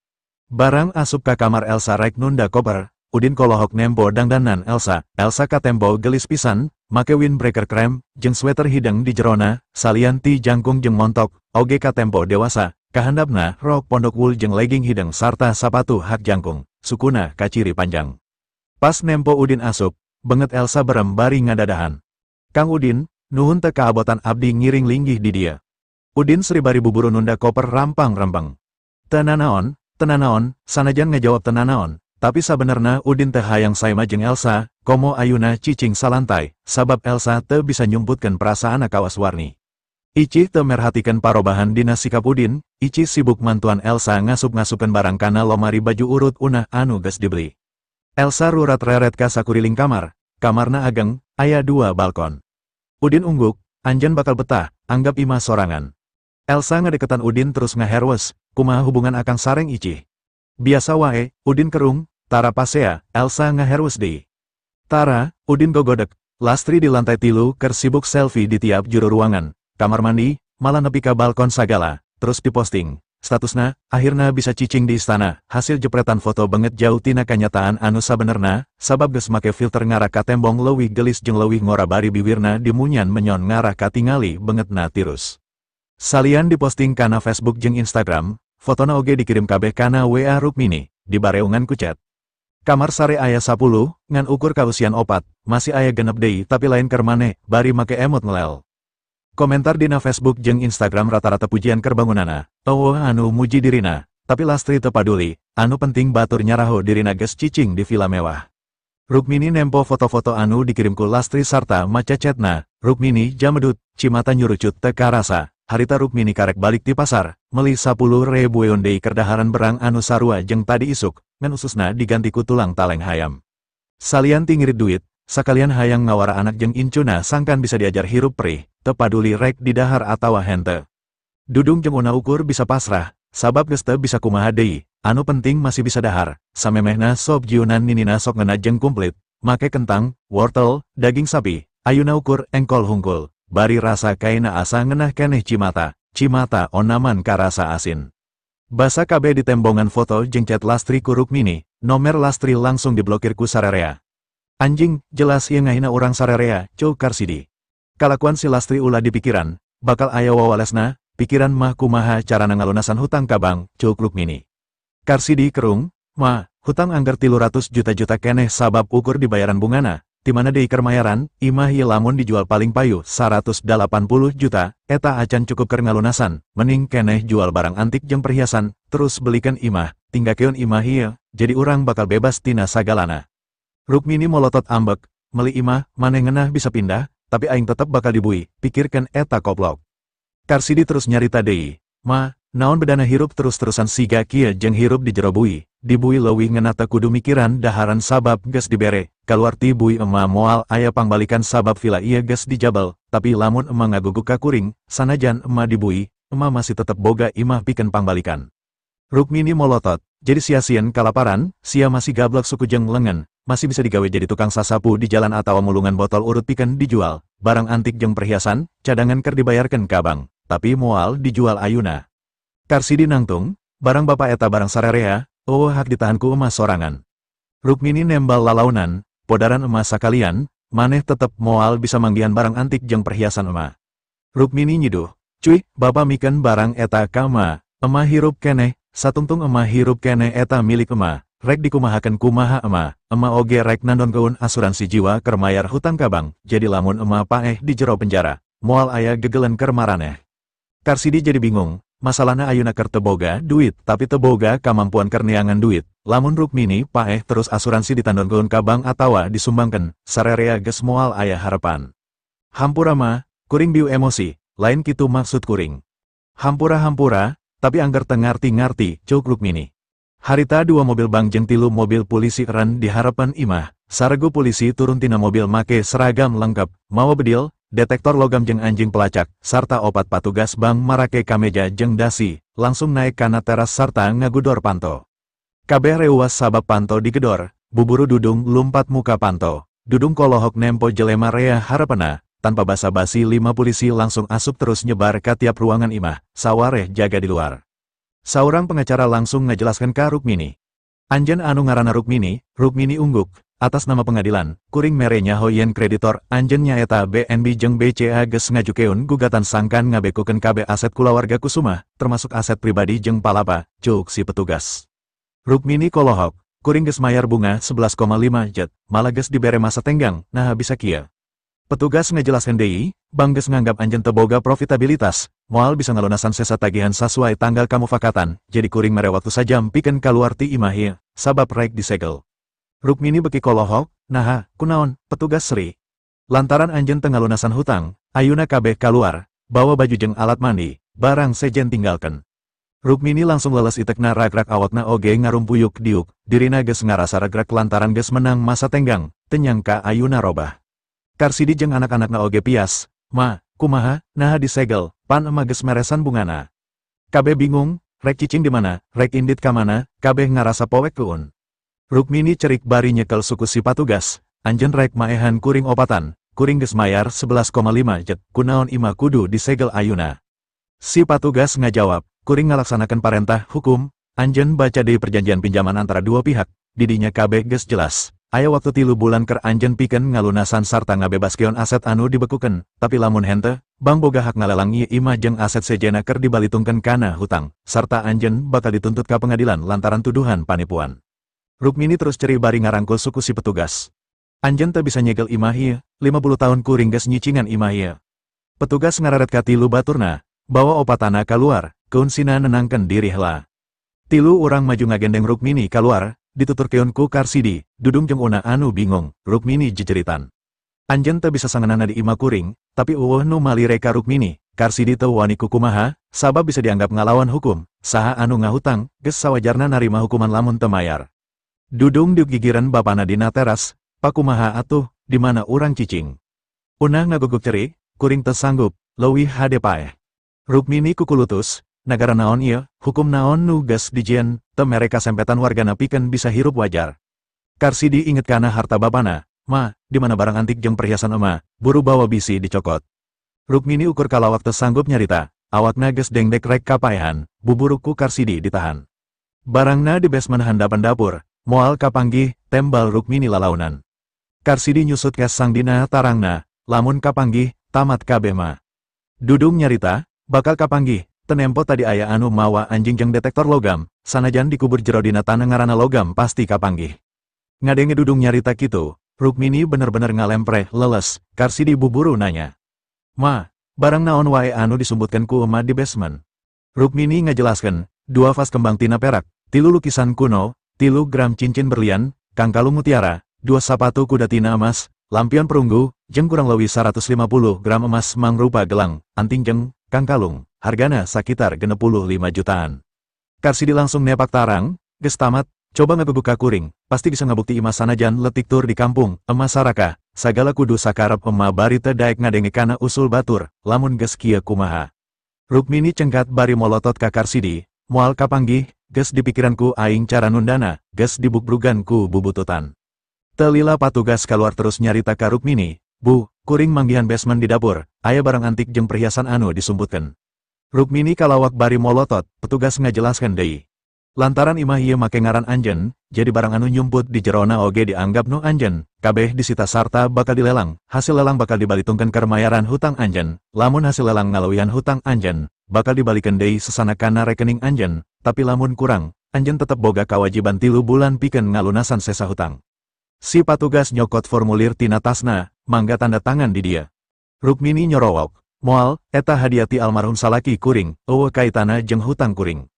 Speaker 1: Barang asup ka kamar Elsa rek nunda koper, Udin kolohok nempo dangdanan Elsa. Elsa katempo gelis pisan, make windbreaker krem, jeung sweater hideng di jerona, salian ti jangkung jeung montok, oge katempo dewasa, kahandapna rok pondok wul jeung legging hideng sarta sapatu hak jangkung, sukuna kaciri panjang. Pas nempo Udin asup, banget Elsa berem bari ngadadahan. Kang Udin, nuhun teu kaabotan abdi ngiring linggih di dia. Udin sri bari buburu nunda koper rampang-rempeng. Tenanaon, tenanaon, sanajan ngajawab tenanaon, tapi sabenerna Udin teh hayang saema jeung Elsa, komo ayuna cicing salantai, sabab Elsa teu bisa nyumputkeun perasaanna kawas warni. Icih teu merhatikeun parobahan dina sikap Udin, Icih sibuk mantuan Elsa ngasup-ngasupkeun barang kana lomari baju urut unah anu geus dibeli. Elsa rurat reret ka sakuriling kamar, kamarna ageng, aya 2 balkon. Udin ungguk, anjeun bakal betah, anggap imah sorangan. Elsa ngadeketan Udin terus ngaherwes, kumaha hubungan akang sareng Icih. Biasa wae, Udin kerung, tara pasea, Elsa ngaherwes deui. Tara, Udin gogodek, Lastri di lantai 3 keur sibuk selfie di tiap juru ruangan, kamar mandi, malah nepi ka balkon sagala, terus diposting. Statusna, akhirna bisa cicing di istana, hasil jepretan foto banget jauh tina kanyataan anu sabenerna, sabab geus make filter ngarah ka tembong leuwih gelis jeung leuwih ngora bari biwirna dimunyan menyon ngarah katingali bengetna tirus. Salian diposting kana Facebook jeung Instagram, fotona oge dikirim kabeh kana WA Rukmini, dibareungan ku chat. Kamar sare aya 10, ngan ukur kausian 4, masih aya genep deui tapi lain keur maneh, bari make emot ngelel. Komentar dina Facebook jeung Instagram rata-rata pujian keur bangunana, eueuh anu muji dirina, tapi Lastri teu paduli, anu penting batur nyaraho dirina geus cicing di villa mewah. Rukmini nempo foto-foto anu dikirim ku Lastri sarta maca chatna, Rukmini jamedut, cimata nyurucut teu karasa, harita Rukmini karek balik ti pasar, meuli 10 ribueun deui keur daharan berang anu sarua jeung tadi isuk, ngan ususna diganti ku tulang taleng hayam. Salian ti ngirit duit, sakalian hayang ngawara anak jeung incuna sangkan bisa diajar hirup perih, teu paduli rek didahar atawa henteu. Dudung jeung una ukur bisa pasrah, sabab geus teu bisa kumaha deui, anu penting masih bisa dahar, samemehna sop jiunan ninina sok ngeuna jeung kumplit, make kentang, wortel, daging sapi, ayuna ukur engkol hungkul, bari rasa kaina asa ngeunah keneh cimata, cimata onaman karasa asin. Basa kabeh ditembongan foto jeung chat Lastri ku Rukmini, nomer Lastri langsung diblokir ku sarerea. Anjing, jelas ieu ngahina urang sarerea, cuk Karsidi. Kalakuan si Lastri ulah dipikiran, bakal aya wawalesna, pikiran mah kumaha carana ngalunasan hutang ka bank, cuk Rukmini. Karsidi kerung, ma, hutang angger 300 juta-juta keneh sabab ukur dibayaran bungana, timana deui keur mayaran, imah ieu lamun dijual paling payu 180 juta, eta acan cukup keur ngalunasan, mending keneh jual barang antik jeung perhiasan, terus belikan imah, tinggakeun imah ieu, jadi urang bakal bebas tina sagalana. Rukmini molotot ambek, meli imah, maneh ngeunah bisa pindah, tapi aing tetep bakal dibui, pikirkan eta koplok. Karsidi terus nyarita deui, ma, naon bedana hirup terus-terusan siga kieu jeung hirup di jero bui, dibui leuwih ngeunah teu kudu mikiran daharan sabab geus dibere, kaluar ti bui ema moal aya pangbalikan sabab villa ieu geus dijabel, tapi lamun ema ngaguguk ka kuring, sanajan ema dibui, ema masih tetep boga imah pikeun pangbalikan. Rukmini molotot, jadi sia-sieun kalaparan, sia masih gablek suku jeung lengan, masih bisa digawe jadi tukang sasapu di jalan atawa mulungan botol urut pikeun dijual, barang antik jeung perhiasan, cadangan keur dibayarkeun ka bank, tapi moal dijual ayuna. Karsidi nangtung, barang bapak eta barang sarerea, eueuh hak ditahan ku emas sorangan. Rukmini nembal lalaunan, podaran emas sakalian, maneh tetep moal bisa manggihan barang antik jeung perhiasan emas. Rukmini nyiduh, Cuy, bapa mikeun barang eta ka ema, ema hirup keneh, satungtung ema hirup keneh eta milik ema, rek dikumahakeun kumaha ema, ema oge rek nandongkeun asuransi jiwa keur mayar hutang ka bank, jadi lamun ema paeh di jero penjara, moal aya gegelen keur maraneh. Karsidi jadi bingung, masalahna ayeuna keur teu boga duit tapi teu boga kamampuan keur neangan duit, lamun Rukmini paeh terus asuransi ditandongkeun ka bank atawa disumbangkeun, sarerea geus moal aya harapan. Hampura ma, kuring biu emosi, lain kitu maksud kuring. Hampura-hampura, tapi angger teu ngarti-ngarti, ceuk Rukmini. Harita 2 mobil bank jeung 3 mobil polisi eren di harapan imah, saregu polisi turun tina mobil make seragam lengkap, mawa bedil, detektor logam jeung anjing pelacak, sarta 4 patugas bank marake kameja jeung dasi, langsung naik kana teras sarta ngagudor panto. Kabeh reuwas sabab panto digedor, buburu Dudung lumpat muka panto, Dudung kolohok nempo jelema rea harapena. Tanpa basa-basi 5 polisi langsung asup terus nyebar ke tiap ruangan imah, sawareh jaga di luar. Saurang pengacara langsung ngajelaskan ka Rukmini. Anjen anu ngaranna Rukmini, Rukmini ungguk, atas nama pengadilan, kuring mere nyaho yen kreditor, anjen nyaeta BNB jeung BCA geus ngajukeun gugatan sangkan ngabekukeun kabeh aset kulawarga Kusuma, termasuk aset pribadi jeung palapa, ceuk si petugas. Rukmini kolohok, kuring geus mayar bunga 11,5 jet, malah geus dibere masa tenggang, nah bisa kieu. Petugas ngejelaskan deui, bank geus nganggap anjeun teu boga profitabilitas, moal bisa ngalunasan sesa tagihan sasuai tanggal kamufakatan, jadi kuring mere waktu sajam pikeun kaluar ti imah ieu, sabab rek disegel. Rukmini beki kolohok, naha, kunaon, petugas seri. Lantaran anjeun teu ngalunasan hutang, ayuna kabeh kaluar, bawa baju jeung alat mandi, barang sejen tinggalkeun. Rukmini langsung leles itekna ragrak awakna oge ngarumpuyuk diuk, dirina geus ngarasa ragrak lantaran geus menang masa tenggang, teu nyangka ayuna robah. Karsidi jeung anak-anakna oge pias, ma, kumaha, naha disegel, pan ema geus meresan bungana. Kabeh bingung, rek cicing di mana, rek indit ka mana, kabeh ngarasa powek keun. Rukmini cerik bari nyekel suku si patugas, anjeun rek maehan kuring opatan, kuring geus mayar 11,5 jet, kunaon ima kudu disegel ayuna. Si patugas ngajawab, kuring ngalaksanakeun parentah hukum, anjeun baca deui perjanjian pinjaman antara dua pihak, didinya kabeh geus jelas. Aya waktu 3 bulan keur anjeun pikeun ngalunasan sarta ngabebaskeun aset anu dibekukeun, tapi lamun henteu, bank boga hak ngalelang ieu imah jeung aset sejenna keur dibalitungkeun kana hutang, sarta anjeun bakal dituntut ka pengadilan lantaran tuduhan panipuan. Rukmini terus ceri bari ngarangkul suku si petugas. Anjeun teu bisa nyegel imah ieu, 50 tahun kuring geus nyicingan imah ieu. Petugas ngararet ka 3 baturna, bawa opatana kaluar, keunsina nenangkeun diri heula. 3 urang maju ngagendeng Rukmini kaluar, dituturkeun ku Karsidi, Dudung jeung Una anu bingung, Rukmini jejeritan. Anjeun teu bisa sangeunana di imah kuring, tapi eueuh nu malire ka Rukmini, Karsidi teu wani kukumaha, sabab bisa dianggap ngalawan hukum, saha anu ngahutang, geus sawajarna narima hukuman lamun teu mayar. Dudung diuk gigireun bapana dina teras, pakumaha atuh, di mana urang cicing. Una ngaguguk cerik, kuring teu sanggup, leuwih hade paeh. Rukmini kukulutus, nagara naon ieu, hukum naon nu geus dijieun, teu mere kasempetan wargana pikeun bisa hirup wajar. Karsidi inget kana harta bapana, ma, di mana barang antik jeung perhiasan ema, buru bawa bisi dicokot. Rukmini ukur kalawak teu sanggup nyarita, awakna geus dengdek rek kapaehan, buburu ku Karsidi ditahan. Barangna di basement handapan dapur, moal kapanggih, tembal Rukmini lalaunan. Karsidi nyusut kes sangdina tarangna, lamun kapanggih, tamat kabeh ma. Dudung nyarita, bakal kapanggih, tenempo tadi aya anu mawa anjing jeung detektor logam, sanajan dikubur jero dina tanah ngaranna logam pasti kapanggih. Ngadenge Dudung nyarita kitu, Rukmini bener-bener ngalempreh leles, Karsidi buburu nanya. Ma, barang naon wae anu disumbutkeun ku ema di basement? Rukmini ngajelaskeun, 2 vas kembang tina perak, 3 lukisan kuno, 3 gram cincin berlian, kangkalung mutiara, 2 sapatu kuda tina emas, lampion perunggu, jeung kurang leuwih 150 gram emas mangrupa gelang, anting jeung kangkalung, hargana sakitar 65 jutaan. Karsidi langsung nepak tarang, geus tamat, coba ngaguguk ka kuring, pasti bisa ngabukti imah sanajan letik tur di kampung, emas saraka, sagala kudu sakarep ema bari teu daek ngadenge kana usul batur, lamun geus kieu kumaha. Rukmini cengkat bari molotot ka Karsidi, moal kapanggih, geus dipikiranku aing cara nundana, geus dibugbrugan ku bubututan. Telila patugas kaluar terus nyarita ka Rukmini, bu, kuring manggihan basement di dapur, aya barang antik jeung perhiasan anu disumbutkeun. Rukmini kalawak bari molotot, petugas ngajelaskeun deui. Lantaran imah ieu make ngaran anjeun, jadi barang anu nyumput di jerona oge dianggap nu anjeun, kabeh disita sarta bakal dilelang, hasil lelang bakal dibalitungkeun keur mayaran hutang anjeun, lamun hasil lelang ngalewihan hutang anjeun, bakal dibalikeun deui sesana kana rekening anjeun, tapi lamun kurang, anjeun tetep boga kawajiban 3 bulan pikeun ngalunasan sesa hutang. Si patugas nyokot formulir tina tasna, mangga tanda tangan di dia. Rukmini nyorowok, moal, eta hadiah ti almarhum salaki kuring, eueuh kaitana jeung hutang kuring.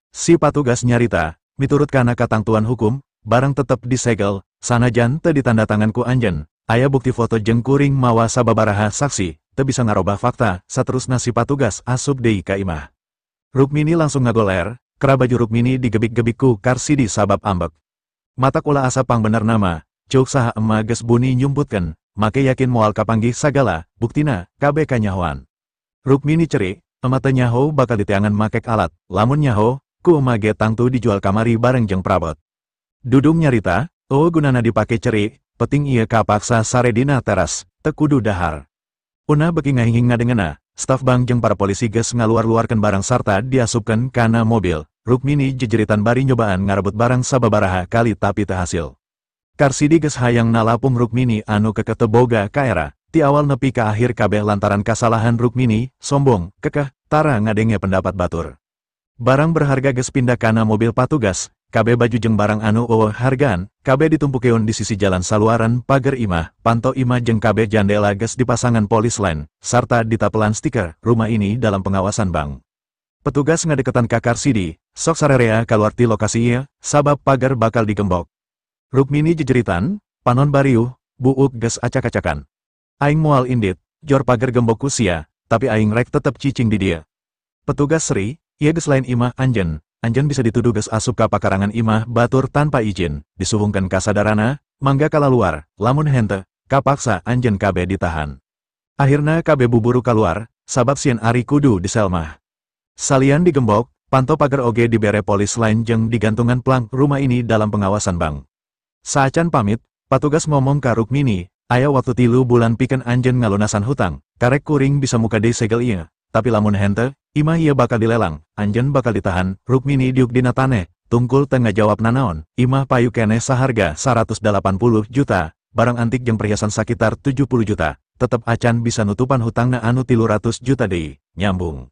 Speaker 1: Si patugas nyarita, miturut kana katangtuan hukum, barang tetep disegel, sanajan teu ditandatangan ku anjeun, aya bukti foto jeung kuring mawa sababaraha saksi, teu bisa ngarobah fakta, saterusna si patugas asup deui ka imah. Rukmini langsung ngagoler, kera baju Rukmini digebik-gebik ku Karsidi sabab ambek. Matak ulah asa pangbener nama, ceuk saha ema geus buni nyumputkeun, make yakin moal kapanggih sagala, buktina, kabeh kanyahoan. Rukmini cerik, ema teu nyaho bakal diteangan makek alat, lamun nyaho, ku ema ge tangtu dijual kamari bareng jeung prabot. Dudung nyarita, eueuh gunana dipake cerik, penting ieu kapaksa saredina teras, teu kudu dahar. Una beki ngahinging ngadengena, staf bank jeung para polisi geus ngaluar-luarkeun barang sarta diasupkeun kana mobil. Rukmini jejeritan bari nyobaan ngarebut barang sababaraha kali tapi teu hasil. Karsidi geus hayang nalapung Rukmini anu kekeh teu boga kaera, ti awal nepi ka akhir kabeh lantaran kasalahan Rukmini, sombong, kekeh, tara ngadenge pendapat batur. Barang berharga geus pindah kana mobil patugas, kabeh baju jeung barang anu eueuh hargaan, kabeh ditumpukeun di sisi jalan saluaran pager imah, panto imah jeung kabeh jandela geus dipasangan polis line, sarta ditapelan stiker, rumah ini dalam pengawasan bank. Petugas ngadeketan ka Karsidi, sok sarerea kaluar ti lokasi ieu, sabab pager bakal digembok. Rukmini jejeritan, panon bariuh, buuk geus acak-acakan. Aing moal indit, jor pager gembok ku sia, tapi aing rek tetep cicing di dia. Petugas seri, ieu geus lain imah anjeun, anjeun bisa dituduh geus asup ka pakarangan imah batur tanpa izin, disuhungkeun kasadarana, mangga kalaluar, lamun henteu, kapaksa anjeun kabeh ditahan. Akhirna kabeh buburu kaluar, sabab sieun ari kudu diselmah. Salian digembok, panto pager oge dibere polis lain jeung digantungan plang rumah ini dalam pengawasan bank. Saacan pamit, patugas ngomong ka Rukmini, aya waktu 3 bulan pikeun anjeun ngalunasan hutang, karek kuring bisa muka deui segel ieu, tapi lamun henteu, imah ieu bakal dilelang, anjeun bakal ditahan. Rukmini diuk dina taneh, tungkul teu ngajawab nanaon, imah payu keneh saharga 180 juta, barang antik jeung perhiasan sakitar 70 juta, tetep acan bisa nutupan hutangna anu 300 juta deui, nyambung.